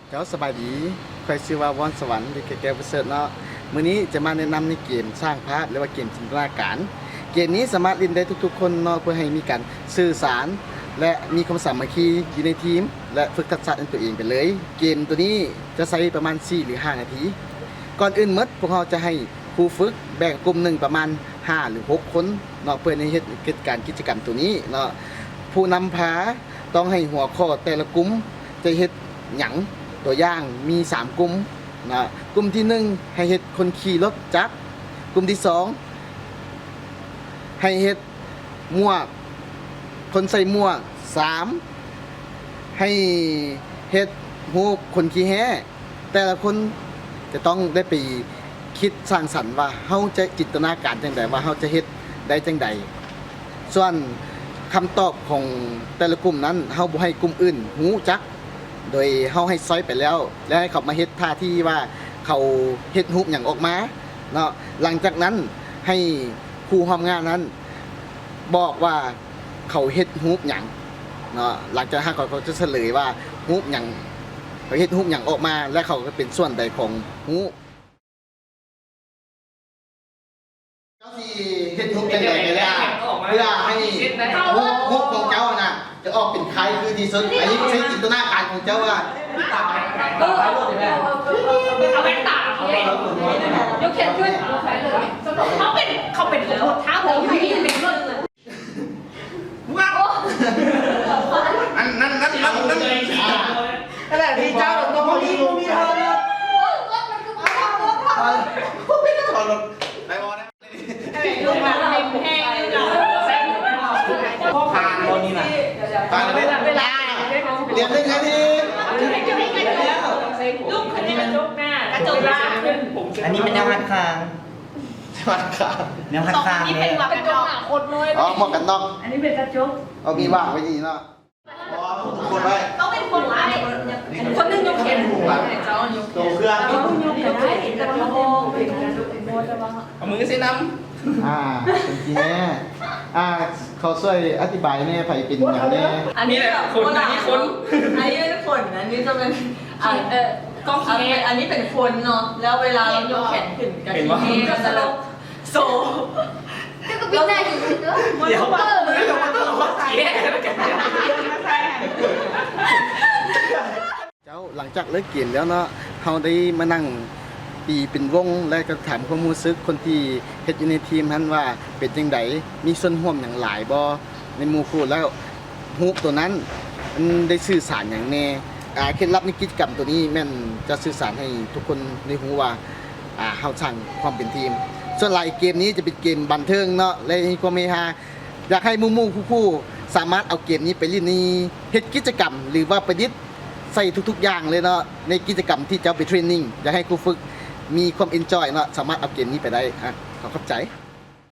ເຈົ້າ ສະບາຍດີ, ຂ້ອຍຊື່ວ່າ ວອນສະຫວັນ ຫຼື ແກ້ວປະເສີດເນາະ. ມື້ນີ້ຈະມາແນະນຳໃນເກມສ້າງພາບ ຫຼືວ່າເກມຈິນຕະນາການ. ເກມນີ້ສາມາດຫຼິ້ນໄດ້ທຸກໆຄົນເນາະ, ເພື່ອໃຫ້ມີການສື່ສານ ແລະ ມີຄວາມສາມັກຄີຢູ່ໃນທີມ ແລະ ຝຶກທັກສະໃນຕົວເອງໄປເລີຍ. ເກມໂຕນີ້ຈະໃຊ້ປະມານສີ່ ຫຼື ຫ້ານາທີ. ກ່ອນອື່ນໝົດ ພວກເຮົາຈະໃຫ້ຄູຝຶກແບ່ງກຸ່ມໜຶ່ງປະມານຫ້າ ຫຼື ຫົກຄົນເນາະ, ເພື່ອໃຫ້ເຮັດກິດຈະການກິດຈະກຳໂຕນີ້ເນາະ. ຜູ້ນຳພາຕ້ອງໃຫ້ຫົວຂໍ້ແຕ່ລະກຸ່ມ ຈະເຮັດຫຍັງ, ຕົວຢ່າງມີສາມກຸ່ມນະ. ກຸ່ມທີໜຶ່ງ ໃຫ້ເຮັດຄົນຂີ່ລົດຈັກ, ກຸ່ມທີສອງ ໃຫ້ເຮັດໝວກຄົນໃສ່ໝວກ, ສາມ ໃຫ້ເຮັດຮູບຄົນຂີ້ແຮ້. ແຕ່ລະຄົນຈະຕ້ອງໄດ້ໄປຄິດສ້າງສັນວ່າເຮົາຈະຈິນຕະນາການຈັ່ງໃດ ວ່າເຮົາຈະເຮັດໄດ້ຈັ່ງໃດ. ສ່ວນຄຳຕອບຂອງແຕ່ລະກຸ່ມນັ້ນ ເຮົາບໍ່ໃຫ້ກຸ່ມອື່ນຮູ້ຈັກ, ໂດຍເຮົາໃຫ້ຊ້ອຍໄປແລ້ວ ແລະ ໃຫ້ເຂົາມາເຮັດທ່າທີ່ວ່າເຂົາເຮັດຮູບຫຍັງອອກມາເນາະ. ຫຼັງຈາກນັ້ນໃຫ້ຄູ່ຮ່ວມງານນັ້ນບອກວ່າເຂົາເຮັດຮູບຫຍັງເນາະ. ຫຼັງຈາກນັ້ນເຂົາກໍຈະສະເຫຼີຍວ່າຮູບຫຍັງ, ເຂົາເຮັດຮູບຫຍັງອອກມາ ແລະ ເຂົາກໍເປັນສ່ວນໃດຂອງຮູບ. ເຈົ້າຊິເຮັດຮູບຈັ່ງໃດກໍໄດ້ ເພື່ອໃຫ້ຮູບ ຮູບຂອງເຈົ້ານະ ຈະອອກເປັນຄ້າຍຄືທີ່ສຸດ. ອັນນີ້ໃຊ້ຈິນຕະນາການຂອງເຈົ້າວ່າ ເອີ ເອົາແວ່ນຕາ ເອົາແວ່ນ ຍົກແຂນຂຶ້ນ ເຂົາເປັນ ເຂົາເປັນຄົນທາງ ເປັນຄົນ ອັນນັ້ນ ນັ້ນ ນັ້ນ ນັ້ນ ນັ້ນແຫຼະທີ່ເຈົ້າຕ້ອງມີ ມີເຮົາເນາະ. ຜ່ານບໍ່ນີ້ນະ? ຜ່ານເວລາ ເວລາ ເດືອນໜຶ່ງນາທີ. ລຸກຂຶ້ນ ກະຈົກໜ້າ ກະຈົກຫຼັງ. ອັນນີ້ແມ່ນແນວຮັດຄາງ. ແນວຮັດຄາງ ແນວຮັດຄາງເດ້. ອໍ ໝວກກັນນັອກ. ອັນນີ້ເປັນກະຈົກ. ເອົາ ມີວາງໄວ້ນີ້ເນາະ. ອໍ ທຸກຄົນໄວ້. ຕ້ອງເປັນຄົນໄວ້. ຄົນໜຶ່ງຍົກແຂນ. ໂຕເຄື່ອງ. ເອົາມືໃສ່ນຳ. ອ່າ ເປັນທີ່ແນ່. ອ່າ ຂໍຊ່ວຍອະທິບາຍແນ່ ໃຜເປັນຫຍັງແນ່? ອັນນີ້ແຫຼະ ຂົນ ອັນນີ້ຂົນ. ອັນນີ້ເປັນຂົນ ອັນນີ້ຈະເປັນ ອັນ ເອີ ກ້ອງຂີ້ແຮ້. ອັນນີ້ເປັນຄົນເນາະ ແລ້ວເວລາເຮົາຍົກແຂນຂຶ້ນກະຂີ້ແຮ້ ກະສະຫຼົບ ໂຊ ເຈົ້າກໍປິດໜ້າຢູ່ເດີ. ດຽວ ເອີ ເຈົ້າ ຫຼັງຈາກເລີກເກມແລ້ວເນາະ ເຮົາໄດ້ມານັ່ງຕີເປັນວົງ ແລະ ກໍຖາມຄວາມຮູ້ສຶກຄົນທີ່ເຮັດຢູ່ໃນທີມຫັ້ນວ່າເປັນຈັ່ງໃດ, ມີສ່ວນຮ່ວມຫຍັງຫຼາຍບໍ່ໃນໝູ່ຄູ່ ແລ້ວຮູບໂຕນັ້ນມັນໄດ້ສື່ສານຫຍັງແນ່. ອ່າ ເຄັດລັບໃນກິດຈະກຳໂຕນີ້ແມ່ນຈະສື່ສານໃຫ້ທຸກຄົນໄດ້ຮູ້ວ່າ ອ່າ ເຮົາສ້າງຄວາມເປັນທີມ. ສ່ວນຫຼາຍເກມນີ້ຈະເປັນເກມບັນເທີງເນາະ ແລະ ມີຄວາມເຮຮາ. ຢາກໃຫ້ໝູ່ໆຄູ່ໆສາມາດເອົາເກມນີ້ໄປຫຼິ້ນໃນ ເຮັດກິດຈະກຳ ຫຼືວ່າປະດິດໃສ່ທຸກໆຢ່າງເລີຍເນາະ ໃນກິດຈະກຳທີ່ເຈົ້າໄປເທຣນນິງ. ຢາກໃຫ້ຄູ່ຝຶກມີຄວາມເອັນຈອຍເນາະ ສາມາດເອົາເກມນີ້ໄປໄດ້. ອ່າ ຂໍຂອບໃຈ.